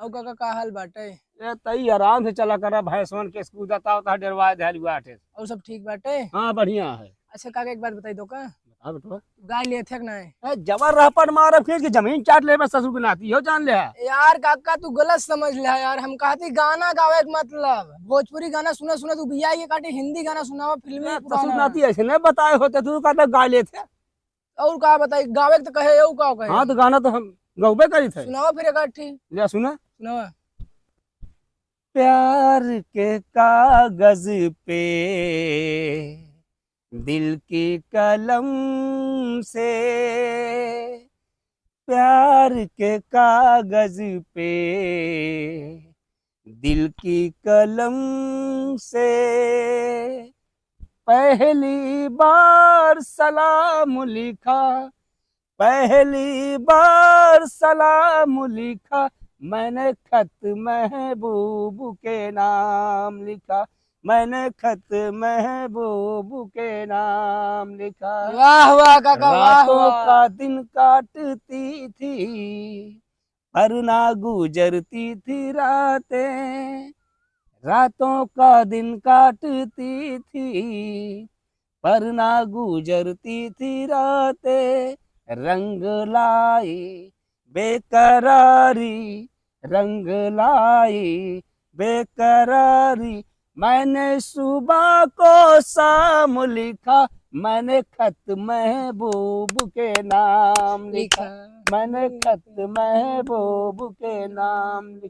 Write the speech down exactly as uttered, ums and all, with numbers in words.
और काका, का हाल बाटे? ए, तई आराम से चला करा, भैंसवन के स्कूल जाता होता है, डेरवा दे हलुआ आटे। और सब ठीक बाटे? हाँ, बढ़िया है। अच्छा काका, एक बात बताई दो का? बता बेटवा। गाय लेत है कि नहीं? ए, जबर रहपट मारब के कि जमीन चाट लेबे ससुर के नाती हो, जान ले। यार काका, तू गलत समझ ले यार, हम कहती गाना गावे के मतलब, भोजपुरी गाना सुने सुने तू बिया ये काटे हिंदी गाना सुनावा, फिल्मी ए, पुराना। ससुर नाती ऐसे नहीं बताए होते, तू कहता गाय लेत है। और का बताई, गावे के तो कहे, यऊ का कहे? हाँ, तो गाना तो हम गौबे करी थे। सुनावा फिर एक आध ठी। ले सुना। सुनावा। प्यार के कागज पे दिल की कलम से, प्यार के कागज पे दिल की कलम से पहली बार सलाम लिखा, पहली बार सलाम लिखा, मैंने खत महबूब के नाम लिखा, मैंने खत महबूब के नाम लिखा। वाह, वाह, काका, वाह, रातों वाह। का दिन काटती थी, पर ना गुजरती थी रातें, रातों का दिन काटती थी, पर ना गुजरती थी रातें। रंग लाई बेकरारी, रंग लाई बेकरारी, मैंने सुबह को शाम लिखा, मैंने खत महबूब के नाम लिखा, लिखा। मैंने खत महबूब के नाम लिखा।